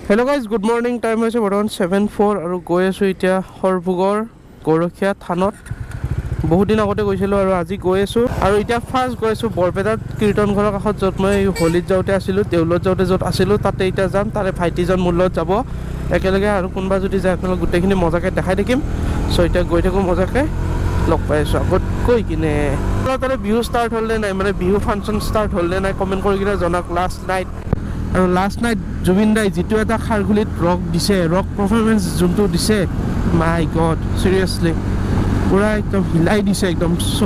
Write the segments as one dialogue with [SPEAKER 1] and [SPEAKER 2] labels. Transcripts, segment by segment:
[SPEAKER 1] Hello guys, good morning. Time হৈছে বৰ্তমান 7:04 আৰু গৈ আছোঁ এতিয়া সৰভোগৰ গৰখীয়া থানত। বহুত দিন আগতে গৈছিলোঁ আৰু আজি গৈ আছোঁ। আৰু এতিয়া ফাৰ্ষ্ট গৈ আছোঁ বৰপেটাত কীৰ্তন ঘৰৰ কাষত, য'ত মই হোলীত যাওঁতে আছিলোঁ, দেউলত যাওঁতে য'ত আছিলোঁ তাতে এতিয়া যাম। তাৰে ভাইটিজন মোৰ লগত যাব একেলগে, আৰু কোনোবা যদি যায় আপোনালোক গোটেইখিনি মজাকৈ দেখাই থাকিম। চ' এতিয়া গৈ থাকোঁ মজাকৈ, লগ পাই আছোঁ আগত গৈ কিনে। তাতে বিহু ষ্টাৰ্ট হ'ল নে নাই, মানে বিহু ফাংচন ষ্টাৰ্ট হ'ল নে নাই কমেণ্ট কৰি কিনে জনাওক। লাষ্ট নাইট আৰু লাষ্ট নাইট জুবিন দাই যিটো এটা খাৰঘুলিত ৰক দিছে, ৰক পাৰফৰ্মেঞ্চ যোনটো দিছে, মাই গড, চিৰিয়াছলি পূৰা একদম হিলাই দিছে একদম। চ'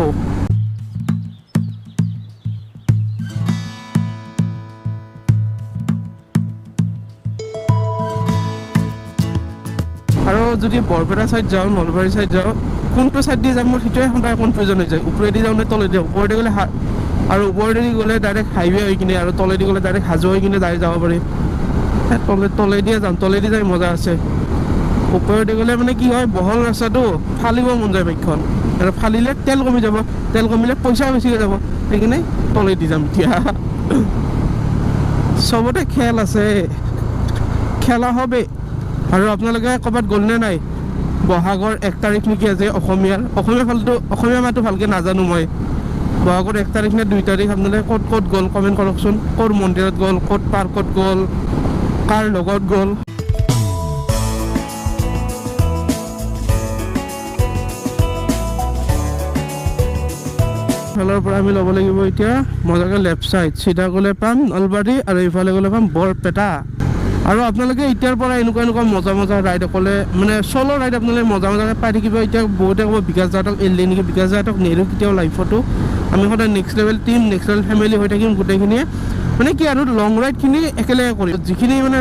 [SPEAKER 1] আৰু যদি বৰপেটা চাইড যাওঁ, নলবাৰী চাইড যাওঁ, কোনটো চাইড দি যাম মোৰ সেইটোৱে সদায় কনফিউজন হৈ যায়। ওপৰেদি যাওঁ নে তলেদি যাওঁ? ওপৰেদি গ'লে আৰু ওপৰেদি গ'লে ডাইৰেক্ট হাইৱে হৈ কিনে, আৰু তলেদি গ'লে ডাইৰেক্ট হাজো হৈ কিনে ডাইৰেক্ট যাব পাৰি। তলেদিয়ে যাম, তলেদি যাই মজা আছে। ওপৰেদি গ'লে মানে কি হয়, বহল ৰাস্তাটো ফালিব মন যায় বাইকখন, আৰু ফালিলে তেল কমি যাব, তেল কমিলে পইচা বেছিকৈ যাব, সেইকাৰণে তলেদি যাম। এতিয়া চবতে খেল আছে, খেলা হবে। আৰু আপোনালোকে ক'ৰবাত গ'ল নে নাই? বহাগৰ 1 তাৰিখ নেকি আজি, অসমীয়াৰ, অসমীয়া ফালটো, অসমীয়া মাহটো ভালকৈ নাজানো মই। বহাগৰ 1 তাৰিখ নে 2 তাৰিখ আপোনালোকে ক'ত ক'ত গ'ল কমেণ্ট কৰকচোন। ক'ৰ মন্দিৰত গ'ল, ক'ত পাৰ্কত গ'ল, কাৰ লগত গ'ল। ফালৰ পৰা আমি ল'ব লাগিব এতিয়া মজাকৈ লেফ্ট ছাইড, চিধা গ'লে পাম নলবাৰী আৰু এইফালে গ'লে পাম বৰপেটা। আৰু আপোনালোকে এতিয়াৰ পৰা এনেকুৱা এনেকুৱা মজা মজা ৰাইড অকলে, মানে চ'ল' ৰাইড আপোনালোকে মজা মজাকৈ পাই থাকিব। এতিয়া বহুতে ক'ব বিকাশ দাহঁতক এৰিলে নেকি, বিকাশ দাহঁতক নেৰো কেতিয়াও লাইফতো। আমি সদায় next level team, next level family হৈ থাকিম গোটেইখিনিয়ে। মানে কি আৰু লং ৰাইডখিনি একেলগে কৰিম, যিখিনি মানে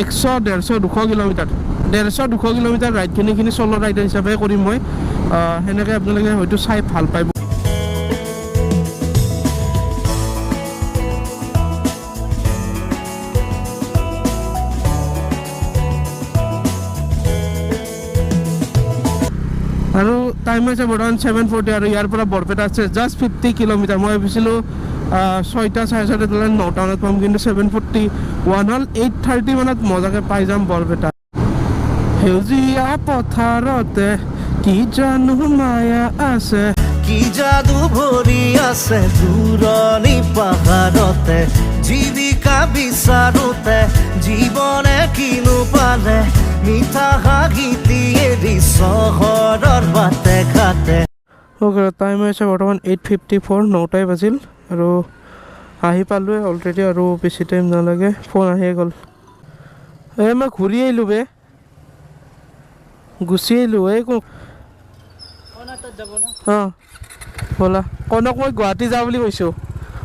[SPEAKER 1] 100, 150, 200 কিলোমিটাৰ, 150, 200 কিলোমিটাৰ ৰাইডখিনি চ'ল' ৰাইডাৰ হিচাপে কৰিম মই। সেনেকৈ আপোনালোকে হয়তো চাই ভাল পাব। আৰু টাইম হৈছে বৰ্তমান 7:40 আৰু ইয়াৰ পৰা বৰপেটা আছে জাষ্ট 50 কিলোমিটাৰ। মই ভাবিছিলোঁ 6টা, 6:30 হ'লে 9টা মানত পাম, কিন্তু 7:41 হ'ল, 8:30 মানত মজাকৈ পাই যাম বৰপেটা। সেউজীয়া পথাৰতে কি জানো মায়া আছে,
[SPEAKER 2] কি যাদু ভৰি আছে দূৰণি পাহাৰতে, জীৱিকা বিচাৰোতে জীৱনে কিনো পালে, মিঠা হাঁহিটি এৰি চহৰৰ বাটে ঘাটে।
[SPEAKER 1] অ'কে, টাইম হৈছে বৰ্তমান 8:54, 9টাই বাজিল আৰু আহি পালোঁৱে অলৰেডি, আৰু বেছি টাইম নালাগে, ফোন আহিয়ে গ'ল। এই মই ঘূৰি আহিলোঁ বে, গুচি আহিলোঁ। এই অঁ ব'লা, কনক মই গুৱাহাটী যাওঁ বুলি কৈছোঁ,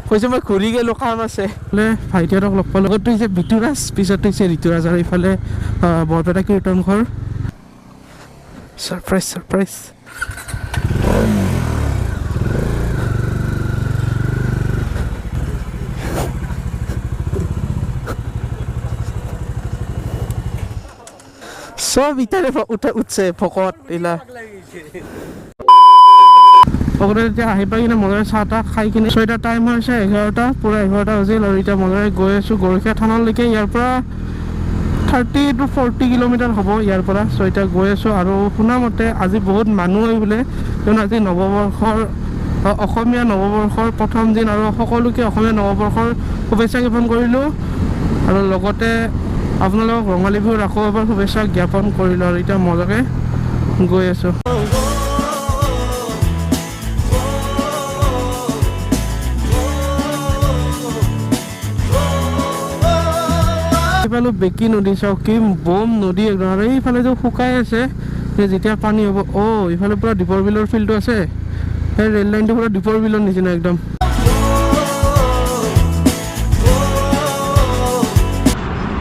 [SPEAKER 1] কৈছোঁ মই ঘূৰি গ'লোঁ, কাম আছে। বোলে ভাইটিহঁতক লগ পালোঁ। আগতো হৈছে বিতুৰাজ, পিছতো হৈছে ঋতুৰাজ, আৰু ইফালে বৰপেটা কীৰ্তন ঘৰ। Surprise surprise. চব ইটাৰে উঠছে ভকত এইলা। সকলোৱে এতিয়া আহি পাই কিনে মজাৰে চাহ তাহ খাই কিনে, চ' এতিয়া টাইম হৈছে 11টা, পূৰা 11টা বাজিল আৰু এতিয়া মজাৰে গৈ আছোঁ গৰখীয়া থানলৈকে। ইয়াৰ পৰা 30 টু 40 কিলোমিটাৰ হ'ব ইয়াৰ পৰা। চ' এতিয়া গৈ আছোঁ। আৰু শুনা মতে আজি বহুত মানুহ হয় বোলে, কিয়নো আজি নৱবৰ্ষৰ, অসমীয়া নৱবৰ্ষৰ প্ৰথম দিন, আৰু সকলোকে অসমীয়া নৱবৰ্ষৰ শুভেচ্ছা জ্ঞাপন কৰিলোঁ, আৰু লগতে আপোনালোকক ৰঙালী বিহুৰ আকৌ এবাৰ শুভেচ্ছা জ্ঞাপন কৰিলোঁ। আৰু এতিয়া মজাকে গৈ আছোঁ। এইফালে বেকী নদী চাওক, কি বম নদী একদম। আৰু এইফালেতো শুকাই আছে, যেতিয়া পানী হ'ব, অ' ইফালে পূৰা দীপৰ বিলৰ ফিল্ডটো আছে, সেই ৰেল লাইনটো পূৰা দীপৰ বিলৰ নিচিনা একদম।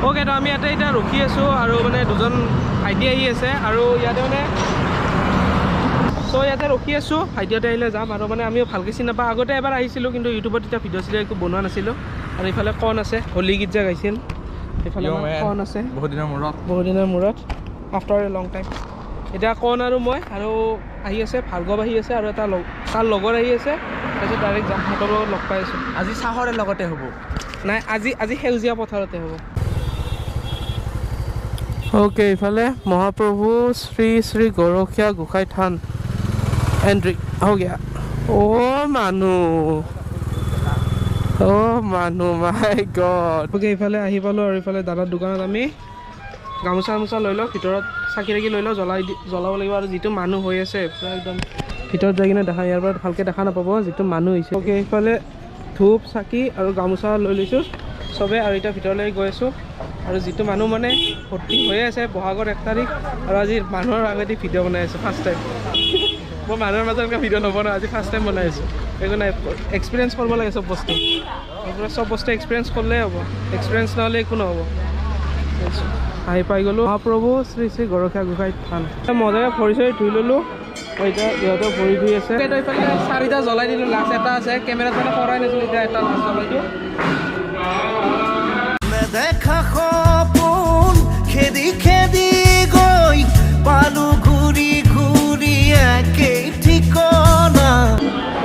[SPEAKER 1] অ'কে, তো আমি ইয়াতে এতিয়া ৰখি আছোঁ আৰু মানে দুজন ভাইটি আহি আছে, আৰু ইয়াতে মানে চ' ইয়াতে ৰখি আছোঁ, ভাইটিহঁতে আহিলে যাম। আৰু মানে আমিও ভালকৈ চিনি নাপাওঁ, আগতে এবাৰ আহিছিলোঁ কিন্তু ইউটিউবত তেতিয়া ভিডিঅ' চিডিঅ' একো বনোৱা নাছিলোঁ। আৰু ইফালে কণ আছে, হোলী গীত যে গাইছিল, এইফালে কণ আছে,
[SPEAKER 3] বহুত দিনৰ মূৰত,
[SPEAKER 1] বহুত দিনৰ মূৰত, আফটাৰ এ লং টাইম। এতিয়া কণ আৰু মই আৰু আহি আছে, ভাৰ্গৱ আহি আছে, আৰু এটা তাৰ লগৰ আহি আছে, তাৰপিছত ডাইৰেক্ট যাম, সিহঁতৰ লগত লগ পাই আছোঁ।
[SPEAKER 3] আজি চাহৰে লগতে হ'ব
[SPEAKER 1] নাই, আজি সেউজীয়া পথাৰতে হ'ব। অ'কে, ইফালে মহাপ্ৰভু শ্ৰী শ্ৰী গৰখীয়া গোসাঁই থান এণ্ট্ৰি हो गया। অ' মানুহ, অ' মানুহ, মাই গড। অ'কে, ইফালে আহি পালোঁ আৰু ইফালে দাদাৰ দোকানত আমি গামোচা চামোচা লৈ লওঁ, ভিতৰত চাকি তাকি লৈ লওঁ, জ্বলাব লাগিব। আৰু যিটো মানুহ হৈ আছে পূৰা একদম ভিতৰত যাই কিনে দেখা, ইয়াৰ পৰা ভালকৈ দেখা নাপাব যিটো মানুহ হৈছে। অ'কে, ইফালে ধূপ চাকি আৰু গামোচা লৈ লৈছোঁ চবে আৰু এতিয়া ভিতৰলৈ গৈ আছোঁ। আৰু যিটো মানুহ মানে ভৰ্তি হৈয়ে আছে, বহাগৰ 1 তাৰিখ আৰু আজি মানুহৰ আগেদি ভিডিঅ' বনাই আছোঁ ফাৰ্ষ্ট টাইম। মই মানুহৰ মাজত এনেকুৱা ভিডিঅ' নবনাওঁ, আজি ফাৰ্ষ্ট টাইম বনাই আছোঁ। একো নাই, এক্সপিৰিয়েঞ্চ কৰিব লাগে চব বস্তু, চব বস্তু এক্সপিৰিয়েঞ্চ কৰিলেই হ'ব, এক্সপিৰিয়েঞ্চ নহ'লে একো নহ'ব। আহি পাই গ'লোঁ মহাপ্ৰভু শ্ৰী শ্ৰী গৰখীয়া গোসাঁই থান। মজাকৈ ভৰি চৰি ধুই ল'লোঁ, এতিয়া ইহঁতেও ভৰি ধুই আছে। এইফালে চাৰিটা জ্বলাই দিলোঁ, লাষ্ট এটা আছে, কেমেৰাত মানে কৰাই নাছিলোঁ, এতিয়া এটা লাষ্ট জ্বলাই দিওঁ।
[SPEAKER 2] নেদেখা সপোন খেদি খেদি গৈ পালো ঘূৰি ঘূৰি একেই ঠিকনা।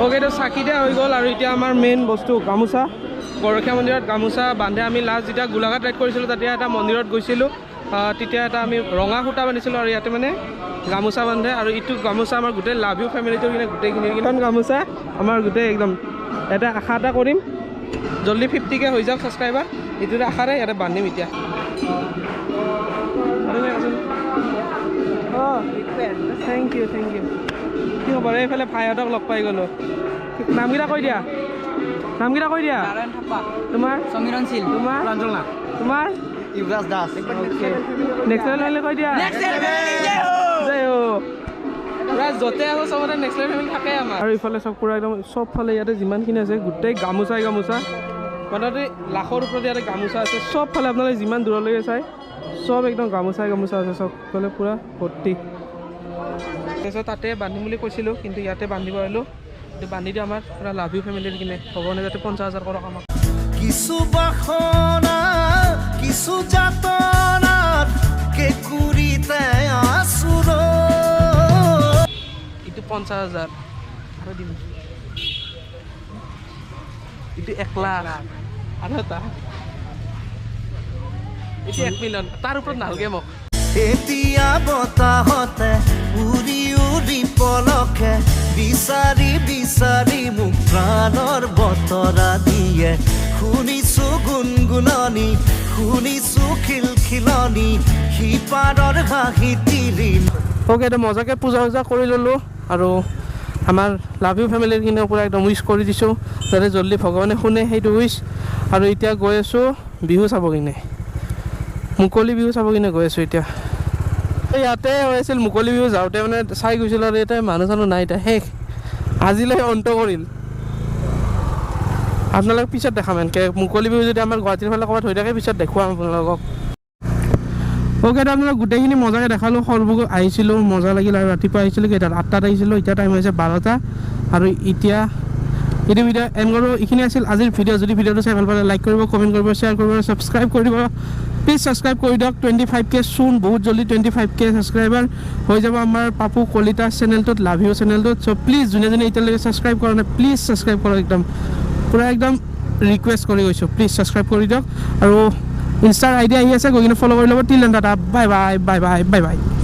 [SPEAKER 1] অ'কে, এইটো চাকি দিয়া হৈ গ'ল। আৰু এতিয়া আমাৰ মেইন বস্তু গামোচা। গৰখীয়া মন্দিৰত গামোচা বান্ধে। আমি লাষ্ট যেতিয়া গোলাঘাট ৰাইড কৰিছিলোঁ তেতিয়া এটা মন্দিৰত গৈছিলোঁ, তেতিয়া এটা আমি ৰঙা সূতা বান্ধিছিলোঁ আৰু ইয়াতে মানে গামোচা বান্ধে। আৰু ইটো গামোচা আমাৰ গোটেই লাভ you ফেমিলিটোৰ কিনে গোটেইখিনিৰ কিনে গামোচা আমাৰ গোটেই একদম এটা আশা এটা কৰিম জল্দি 50K হৈ যাওক ছাবস্ক্ৰাইবাৰ, এইটোৰ আশাৰে ইয়াতে বান্ধিম এতিয়া। অঁ, thank U, thank U. কি খবৰ? এইফালে ভাইহঁতক লগ পাই গ'লোঁ। নামকেইটা কৈ দিয়া, নামকেইটা কৈ দিয়া। তোমাৰ?
[SPEAKER 3] সমীৰণ শীল।
[SPEAKER 1] তোমাৰ? তোমাৰ?
[SPEAKER 3] যুৱৰাজ দাস।
[SPEAKER 1] নেক্সট লেভেল কৈ দিয়া। জয় হো। পুৰা য'তে আহোঁ চবতে নেক্সট লেভেল ফেমিলি থাকে আমাৰ। আৰু ইফালে চব পুৰা একদম চবফালে ইয়াতে যিমানখিনি আছে গোটেই গামোচাই গামোচা, মোটামুটি লাখৰ ওপৰত ইয়াতে গামোচা আছে। চবফালে আপোনালোকে যিমান দূৰলৈকে চাই চব একদম গামোচাই গামোচা আছে, চবফালে পুৰা ভৰ্তি। তাৰপিছত তাতে বান্ধিম বুলি কৈছিলোঁ, কিন্তু ইয়াতে বান্ধিব আহিলোঁ। এইটো বান্ধি দিওঁ আমাৰ পুৰা লাভ you ফেমিলিৰ কিনে, ভগৱানে যাতে 50,000 কৰক আমাক।
[SPEAKER 2] কিছু বাসনা কিছু যাতনাত কেঁকুৰিতে আছো।
[SPEAKER 1] এইটো 50,000 আৰু দিম, এইটো 1 লাখ আৰু এটা, এইটো 1 মিলিয়ন, তাৰ ওপৰত নালাগে মোক।
[SPEAKER 2] এতিয়া বতাহতে উৰি উৰি পলকে বিচাৰি বিচাৰি মোক প্ৰাণৰ বতৰা দিয়ে। শুনিছো গুণগুণনি, শুনিছো খিলখিলনি, সিপাৰৰ হাঁহি তিৰি।
[SPEAKER 1] অ'কে, এতিয়া মজাকৈ পূজা চূজা কৰি ল'লোঁ আৰু আমাৰ লাভ you ফেমিলিৰ কিনে পূৰা একদম উইচ কৰি দিছোঁ যাতে জল্দি ভগৱানে শুনে সেইটো উইচ। আৰু এতিয়া গৈ আছোঁ বিহু চাব কিনে, মুকলি বিহু চাব কিনে গৈ আছোঁ এতিয়া। ইয়াতে হৈ আছিল মুকলি বিহু, যাওঁতে মানে চাই গৈছিলোঁ আৰু ইয়াতে মানুহ চানুহ নাই, এতিয়া শেষ, আজিলৈ অন্ত কৰিল। আপোনালোক পিছত দেখাম এনেকৈ মুকলি বিহু যদি আমাৰ গুৱাহাটীৰ ফালে ক'ৰবাত হৈ থাকে পিছত দেখুৱাম আপোনালোকক। অ'কে, আপোনালোক গোটেইখিনি মজাকৈ দেখালোঁ। সৰভোগ আহিছিলোঁ, মজা লাগিল। আৰু ৰাতিপুৱা আহিছিলোঁ কেইটাত, 8টাত আহিছিলোঁ, এতিয়া টাইম হৈছে 12টা। আৰু এতিয়া এইটো ভিডিঅ' এণ্ড কৰোঁ। এইখিনি আছিল আজিৰ ভিডিঅ'। যদি ভিডিঅ'টো চাই ভাল পালে লাইক কৰিব, কমেণ্ট কৰিব, শ্বেয়াৰ কৰিব, ছাবস্ক্ৰাইব কৰি দিব। প্লিজ ছাবস্ক্ৰাইব কৰি দিয়ক। 25K চুন, বহুত জল্দি 25K subscriber হৈ যাব আমাৰ পাপু কলিতা চেনেলটোত, লাভ you চেনেলটোত। চ' প্লিজ যোনে যোনে এতিয়ালৈকে ছাবস্ক্ৰাইব কৰা নাই প্লিজ ছাবস্ক্ৰাইব কৰক, একদম পূৰা একদম ৰিকুৱেষ্ট কৰি গৈছোঁ, প্লিজ ছাবস্ক্ৰাইব কৰি দিয়ক। আৰু ইনষ্টাৰ আই ডি আহি আছে, গৈ কিনে ফ'ল' কৰি ল'ব। Till then tata, bye bye, bye bye, bye bye.